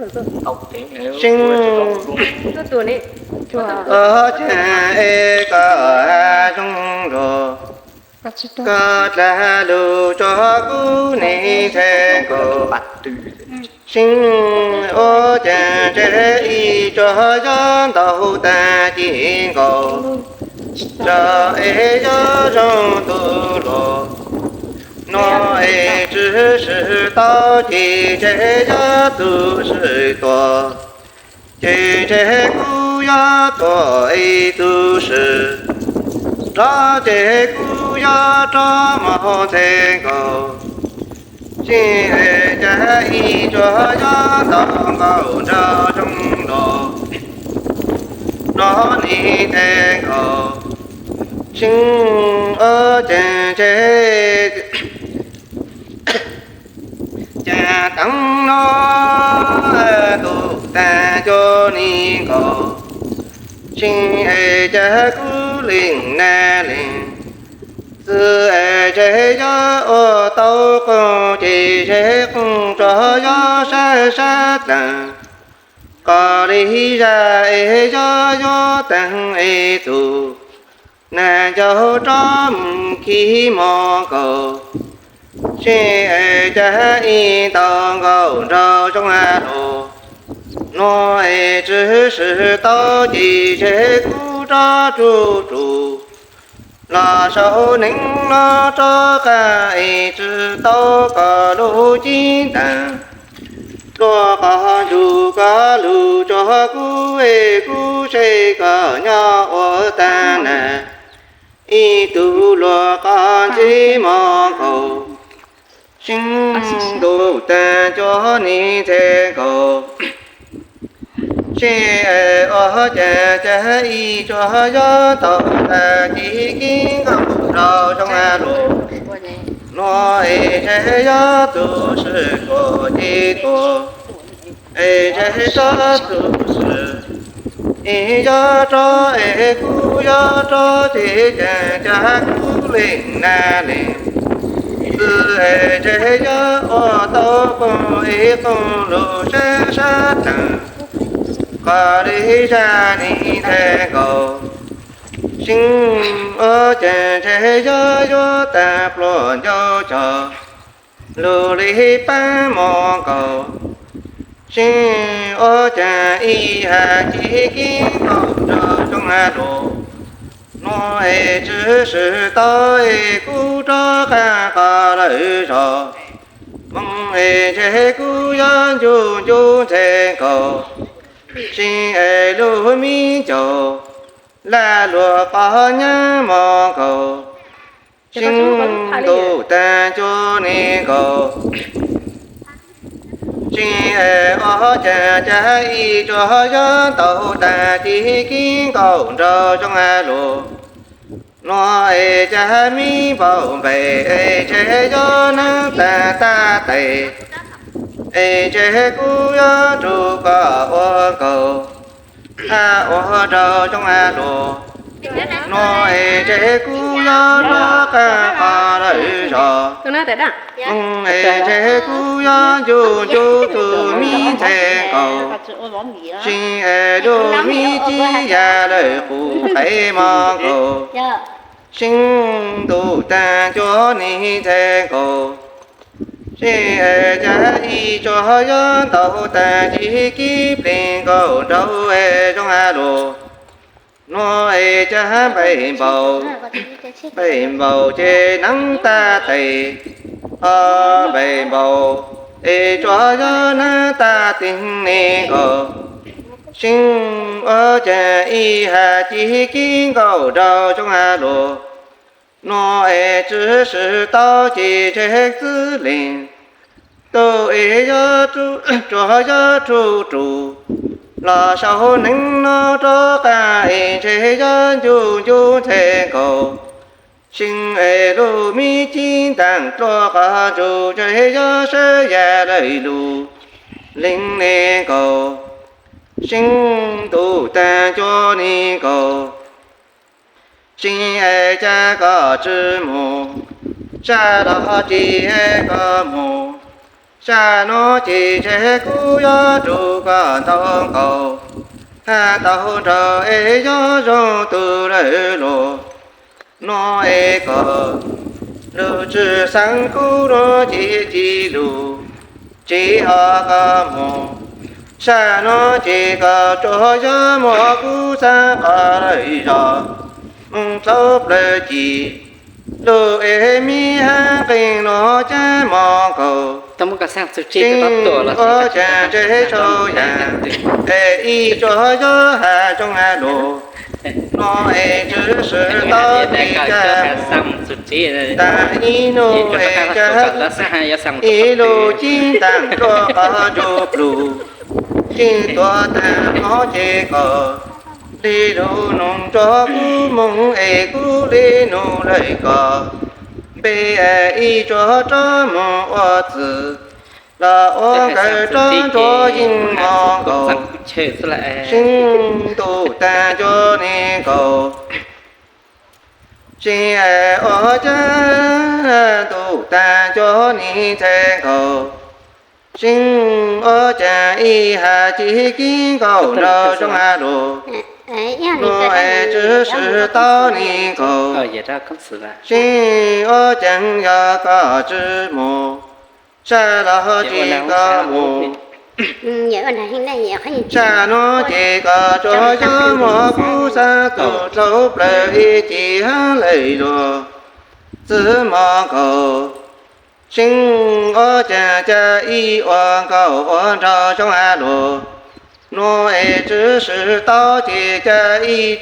Seej, ob cag es koj zoo nraug, koj dlaag lug tso kuv neeg ntxhais nkaus. Seej, ob cag ntse ib tso yog ntau tag ci nkaus, nrog es yog zoo tus luag, nuav es tsi swm tau ci ntse yog tus swm tuag, ces ntse kuv yog tuag ib tug swm, nrog ces kuv yog rov moog ntxhais nkaus. Seej, ob cag ib tso yog ntau nkaus nraug zoo nraug, nrog neeg ntxhais nkaus. Seej, ob cag ntse, cag teev nuav ntuj taag cuag neeg nkaus. Seej, ob cag kuv leej nag leej txwv, es ntse yog ua tau qooj ces ntse qooj tso yog sab sab dlaag, qhov le zag es yog yuav taag ib tug naag ncaug rov moog khib moog nkaus. Seej, ob cag ib ntau nkaus nraug zoo luag, nuav es tsi swm tau ci ntse kuv rov tsuj tsuv, los sau neeg nuav rov qaab es tsi tau koj lub cib ntaag, luag qhov ntsug koj lug tso kuv es kuv saib koj nyob ua taag naag, ib tug luag qhov ntxhais moog nkaus. Seej, ntuj taag cuag neeg ntxhais nkaus. Seej, ob cag cag ib tso yog ntau tag ci kib nkaus nraug zoo luag, nuav es ntse yog tus swm tuag ci tuag, es ntse tso tus swm, es yog rov es kuv yog rov ces cag cag kuv leej nag leej txwv, es ntse yog ua tau qooj es qooj lug sab sab dlaag, qhov le zag neeg ntxhais nkaus. Seej, ob cag ntse yog yuav taag pluag ncauj cog, lug le paab moog nkaus. Seej, ob cag ib hab ci kib nkaus nraug zoo luag, nuav es tsi swm tau es kuv rov qaab qhov lawm zog, moog es ntse kuv yog ncu ncu ntxhais nkaus. Seej, es lub me ncaus laj luag qhov nyaab moog nkaus. Seej, ntuj taag cuag neeg nkaus. Seej, ob cag cag ib tso yog ntau tag ci kib nkaus nraug zoo luag, nuav es cag me npaum npe, es ntse yog neeg taag tag tes, es ntse kuv yog nrug koj ua nkaus, hab ua nraug zoo luag, nuav es ntse kuv yog rov qaab qhov lawm zog, moog es ntse kuv yog ncu ncu tus me ntxhais nkaus. Seej, es lub me cib yag lawm qub qe moog nkaus. Seej, ntuj taag cuag neeg ntxhais nkaus. Seej, ob cag ib tso yog ntau tag ci kib pleeg nkaus nraug zoo luag, nuav es cag npe npaum, npe npaum ces neeg tag tes, ho npe npaum es tso yog neeg tag teeg neeg nkaus. Seej, ob cag ib hab ci kib nkaus nraug zoo luag, nuav es tsi swm tau ci ntse txwv leej, tug es yog tsuag yog tsuj tsuv, los sau neeg nuav rov qaab es ntse yog ncu ncu ntxhais nkaus. Seej, es lub me cib ntaag dluag qhov ntsug ntse yog sab yag lawm lug leej neeg nkaus. Seej, ntuj taag cuag neeg nkaus. Seej, es cag koj tsi moog, sab log ci es koj moog, Sab no ces ntshe kuv yuav rub koj ntau nkaus, hab tau nrog es yuav zoo tus lawm los. No es koj lub tswv xeeb kuv no ces tsis lug, tsis ho koj mus. Sab no ces koj tsuas yuav muab kuv xeeb qhov lawm zog, mus dlhau plaws ci lug es me hab nqee no cab mov nkaus. Tseeb, ua cas ntshe sau yam es ib tsuas yuav has zoo has luag. No es tswv swb tau ces cab mus tag ib nub es cab ib lub cib ntaag dlua qhov ntsug plug. Tseem tuav taag no ces koj li lug nug nrog kuv moog es kuv li nug lawm koj. Npe ib tsuas rov moog ua txwv los ua nkawm rov nrug yeej mov nkaus. Seeb ntuj taag nco neb nkaus, seeb ua cas ntuj taag nco neb ntxhais nkaus. Seeb ua cas ib has tsis kib nkaus nrog zoo has luag. Nuav es tswv swb tau neb nkaus. Seeb ua cas yog koj tswv mus, sab los tsis koj mus. Sab nuav ces koj tsuas yuav muab kuv xeeb tug dlhau plaws ib ci hab lawm zog, txwv mov nkaus. Seeb ua cas cab ib ua nkaus ua nrog zoo has luag. Nuav es tswv swb tau ces cab ib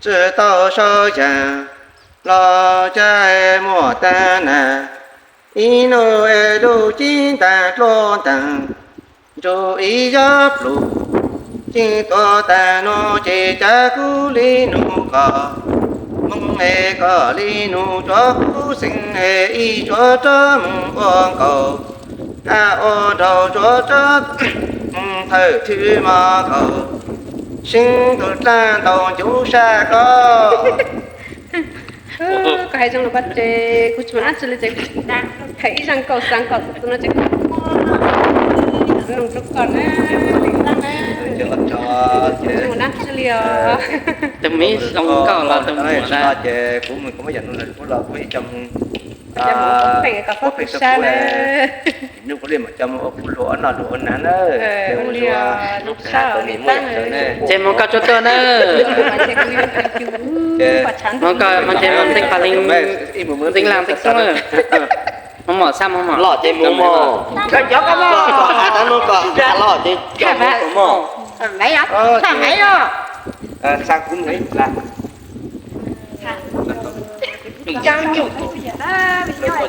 tswv tau sau yam los cab muaj taag nag. Ib nub es lub cib ntaag dlua ntaag ntsug ib yam plug. Tseem tuav taag no ces cab kuv li nug koj moog es koj li nug tsuav kuv xeeb es ib tsuas rov moog ua nkaus, hab ua nraug tsuas rov moog thawm thwv mov nkaus. Seeb tug dlaab ntau ncuv sab koj. Koj has zoo lug koj ces kuv tsis muaj dlaab tsi le ces kuv tsis da. Hais ib zaaj nkaus xaav nkaus tus no ces kuv nug rua koj na, tsis muaj dlaab tsi li os. Tus mib zoo nkauj los tus muam na. Ces kuv mus kuv muab yam no los kuv los kuv ib co mus pheej kom pab kuv sab na. Nub kuv li mam coj mus ua kuv luag ua noj luag ua hnav na. Ces mus koj tsuag tuag na. Mus koj mas ces mus ntxeev pam leej, ntxeev laag ntxeev xoob. Mus mom xab mus mom. Los ces mus mom. Koj cov koj mom. Los ces coj mus mom. Xaa kuv mus ib la.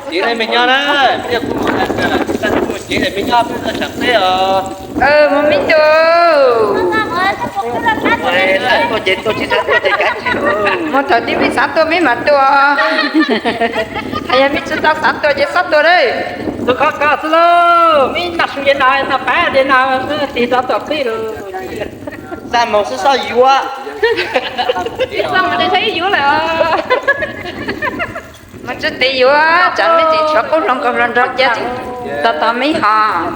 Cev me nyob na, me nyob kuv mus, kuv mus cev me nyob peb txog tsam teb os. Mus me tub. Mus thaum twg peb xav tuaj peb mam tuaj. Hais yog peb tsis tau xav tuaj ces txhob tuaj lawm. Tus koj koj xwb lauj, me noj su ces noj, noj pab ces noj, tig rov tuaj peb lawm. Xaj moos xwb xoj yuav. Xaj moos ces xaj ib yuav lawm. Mas tsis tig yuav, tsam me tsis tshuav qub hluas nkauj hluas nraug cia tsis tau tau me hos.